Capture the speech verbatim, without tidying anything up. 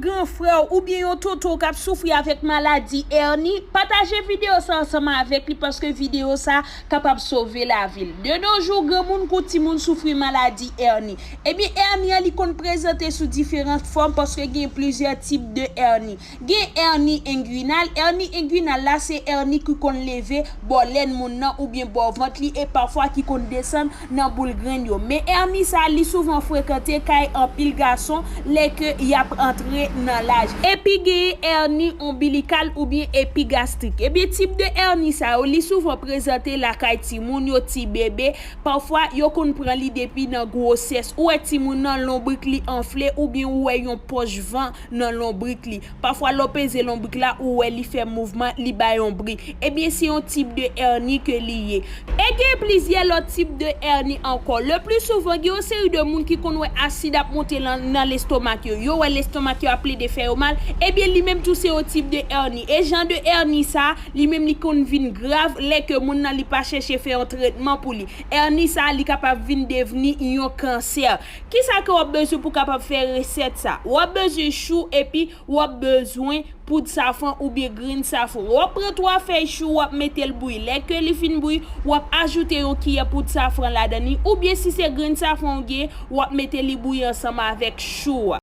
Gran frè w oubyen yon tonton w k ap soufri avèk maladi èni, pataje videyo sa ansanm avèk li, paske videyo sa kapab sove lavi l. De nos jours, granmoun kou timoun soufri maladi èni. Ebyen, èni an li konn prezante sou diferan fòm, paske gen plizyè tip de èni. Gen èni enginal. Èni enginal la se èni ki konn leve bò lèn moun nan oubyen bò vant li, e pafwa ki konn desann nan boul grenn yo. Men èni sa li souvan frekante kay anpil gason lè ke y ap antre nan laj. Epi genyen èni onbilikal oubyen epigastrik. Ebyen, tip de èni sa yo, li souvan prezante lakay timoun yo, ti bebe. Pafwa, yo konn pran li depi nan gwosès. Ou wè timoun nan lonbrik li anfle oubyen ou wè yon pòch van nan lonbrik li. Pafwa, lè w peze lonbrik la, ou wè li fè mouvman, li bay yon bri. Ebyen, se yon tip de èni ke li ye. E gen plizyè lòt tip de èni ankò. Le pli souvan, gen yon seri de moun ki konn wè asid ap monte lan- nan lestomak yo. Yo wè lestomak yo ap plede fè yo mal. Ebyen, li menm tou se yon tip de èni. E jan de èni sa, li menm li konn vin grav lè ke moun nan li pa chèche fè yon tretman pou li. Èni sa, li kapab vin devni yon kansè. Kisa ke w ap bezwen pou kapab fè resèt sa? W ap bezwen chou epi w ap bezwen poud safran oubyen grenn safran. W ap pran twa fèy chou, w ap mete l bouyi. Lè ke li fin bouyi, w ap ajoute yon kiyè poud safran ladan li, oubyen si se grenn safran w gen, w ap mete li bouyi ansanm avèk chou a.